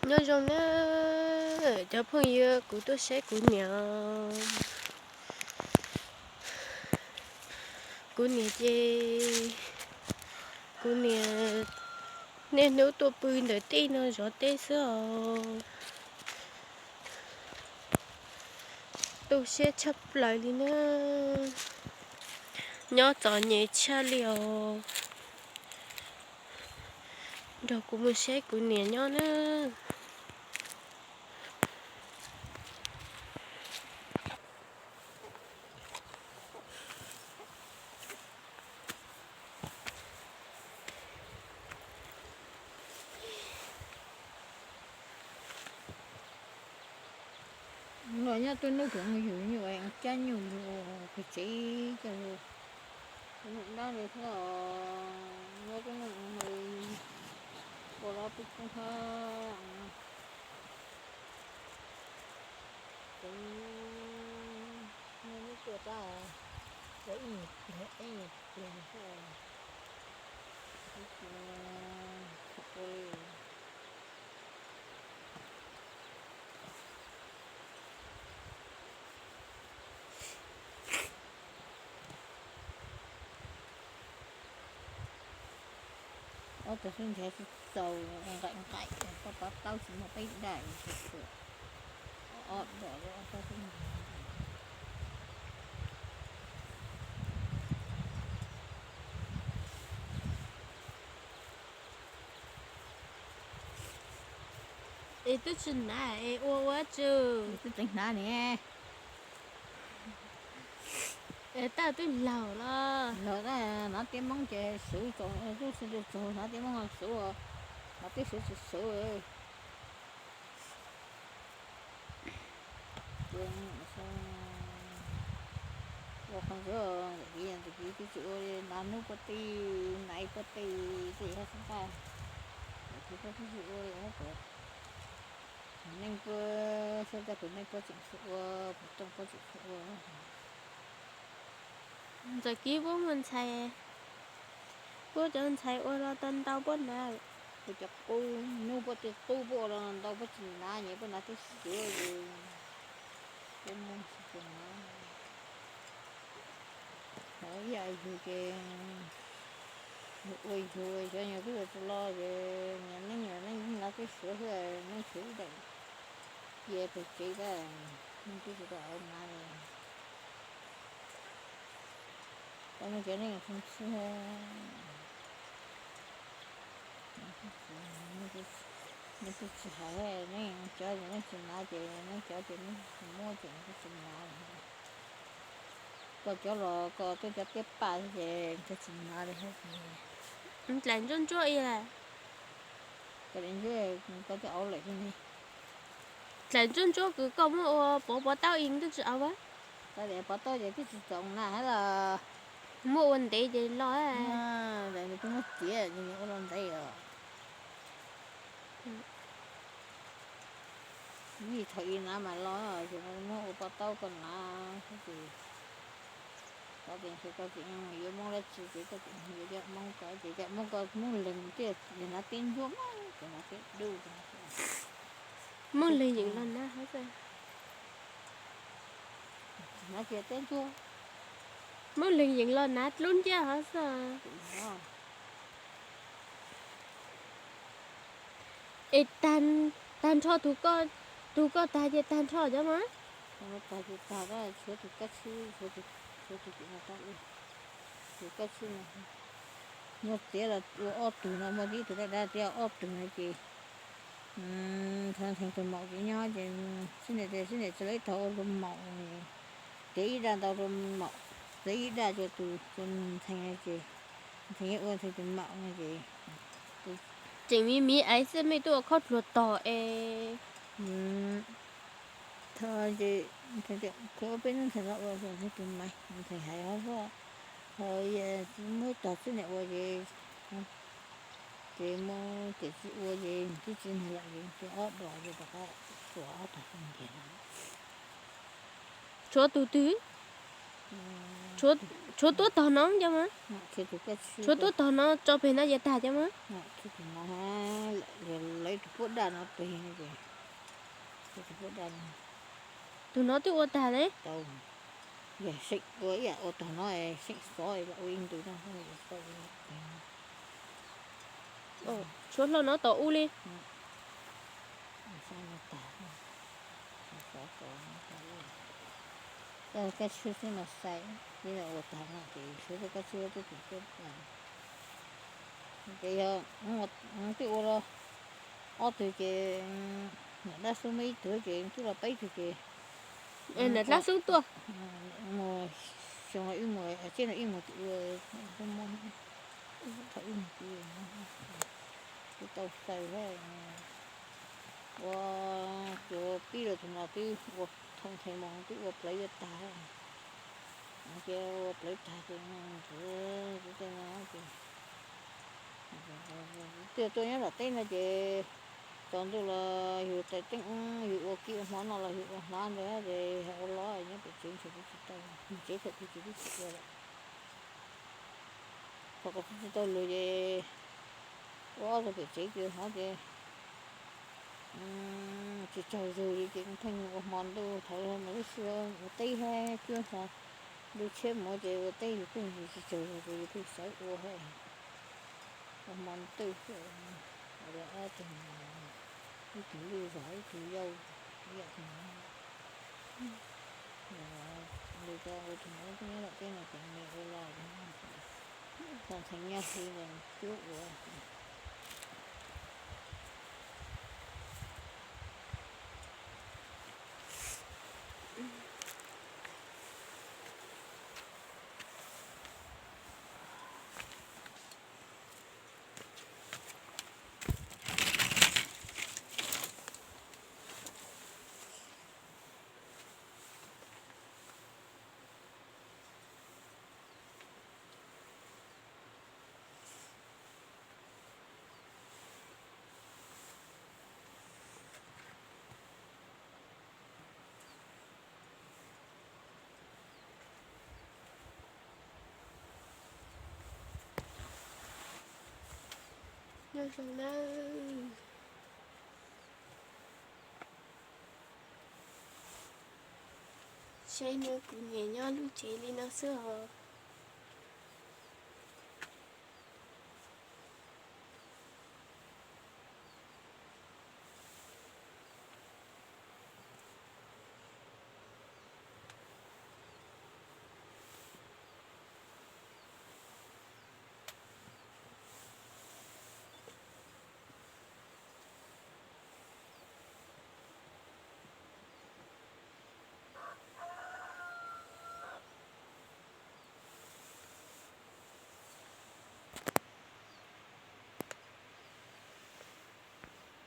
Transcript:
Nyob zoo na cov phooj ywg, kuv tuaj saib kuv niam. Kuv niam ces, kuv niam niaj hnub tuaj pw ntawm tej no zov teb xwb os. Tu siab tshaj plaws li na. Nyob txom nyem tshaj li os. Nrog kuv mus saib kuv niam nyob na. Los nyob twb hnub kuv mus yug nyuj cab nyuj yug pem tsev coj yug. Kuv niam dab li thiab os, nyob twb hnub ua los peb coob hab. Kuv nyob lub tuaj tab ua ib nyuag pliag ib nyuag pliag xwb. Ib pliag khav ua li. Ob tug xub ntiag tsis txaus, nqaim nqaim, pab pab taub tsis muaj peb daj, ob dom ob tug xub ntiag. Es twb tsis hnav es ua ua tsi. Twb tseem hnav ne. Es tab twb laug los. Laug tab hnav tiab Hmoob ces xwv txaus, tub xwv txaus hnav tiab Hmoob xwv, hnav tiab suav tsis xwv. Ua qhov ntawd ntawm kiv ntawm kiv twb tsis ua li, hnav hnub pob tij, hnav ib pob tij, tij hab xab nqaj, ntawm kiv pob twb tsis ua li, tus neej puab, xab nqaj tus neej puab tseem xwb ua, puas tooj puab tseem xwb ua. Ntawm kiv puab muaj ntxhais, puab cov ntxhais ua los tau ntau puab hnav. Puab cov qub, hnub pob tij qub puab ua los ntau puab tsis hnav, nyias puab hnav tib si. Puab muaj tsis hnav. Hov ib yam yug ces yug ua yug, cov nyuag twb tsis los ces nyias neej nyias neej hnav tib si xwb, neej tshuav ib daim cia pem tsev tab, neej twb tsis tau hnav li. Koj muaj cov neej tsis, neej twb tsis hais, neej cov neej tsis hnav ces neej cov ces neej tsis muab ces neej twb tsis hnav. Koj cov los koj tuaj cov tiab paj ces koj tsis hnav li hab. Dlaim ntsuab ntsuab ib yam. Koj dlaim ntsuab, koj twb au lawm ne. Dlaim ntsuab ntsuab kws koj muab ua pov pov taub ib twb tsis au a. Koj dlaim pov taub ces twb tsis txaus na hab los. Muab ua ntev ces los. Twb muab txiav ces ua los ntev os. Vim thaum ub hnav mas los, ces muab ua pov taub koj hnav xwb ces, koj tseem, koj tseem yuav Hmoob dab tsi ces koj tseem yuav cov Hmoob ko ces cov Hmoob ko Hmoob leeg thiaj li hnav tiab ntsuab mas, ces hnav tiab dub. Hmoob leeg yeej los hnav hab xwb. Hnav tiab ntsuab. Hmoob leeg yeej los hnav dlub nciab hab xwb. Es tag nrho, tus koj tag ces tag nrho cov mas. Tag ces tag, tshuav tus kab tshwb, tshuav tus, tshuav tus tim no tau, tus kab tshwb no. Muab txiav los ua ob tug no, muaj ib tug dawb dawb thiab ob tug no ces, thaum ntxhais tus maum ces nyob ces xib niam, xib niam tsis tau ib tug ua tus maum, txiav ib daj ntau tus maum, txiav ib daj rua tus, tus ntxhais ces, ntxhais ua ntxhais tus maum no ces. Tseem miv miv aiv xwb mej tuaj ua khaub dluag tog es. Thaum ces, thaum peb hnub ntxhais los ua ntxhais tus maiv, ntxhais hais hov xwb, ho muab ib tog xib niam ua ces, ces muab tiam tsis ua ces twb tsis nug lawm ces ob dos ces rov qab txuas ob tog xwb ntiag. Tshuav tus twg? Tshuav tuab tog no cov mas. Tshuav tuab tog no tso peg no ces tag cov mas. Tus puab daj no peg no ces, tus puab daj no, tus no twb ua tag ne. Tau, yog seem ua ib yam ua tog no, seem xov los ua ib ntus no. Tshuav hlo no tom u li. Kab tshwb xwb mas xais, ua tag no ces suav kab tshwb twb tsis tuaj. Ces yog twb ua ob tug ces, nam dab xub muaj ib tug ces twb los peb tug ces, nam dab xub tuaj. Mus xyoo no wb mus, tsiab no wb mus tim ua, thaum wb mus tim ua, twb tau xaws thiab. Ua, tus pib los tus no twb ua, thaum nqhis mus twb ua plawv yuav tag. Ces ua plawv tag ces ntxuav tej no ces, twb tuaj nyob tom teb no ces tsaus ntuj los yus taws teeb, yus ua kib ua hmoov no los yus ua hnav ntawd ces ua los nyob pem tsev ntshe twb tsis tau, tsev thaum twg ces twb tsis ua lawm. Thaum ko twb tsis tau lug ces ua ob tug pem tsev ces hnov ces tsis tsaug zug li ces pheej ua hmo ntuj, thaum mas lub sij hawm ua teb thiab cuab hmo, ntuj tshiab mus ces ua teb yus pheej tsis tsaug zug ces yus pheej sawv ua thiab. Ua hmo ntuj, ua ob tug, ib tug lwj zog ib tug yau, ib yam tug no. Nws cov ua tug no twb nyob tom teb no ces nws ua los, txog txheej nyob hli ntawd cuab ua. Nyob zoo nawb. Seb neb, kuv niam nyob lub tsev li no xwb os.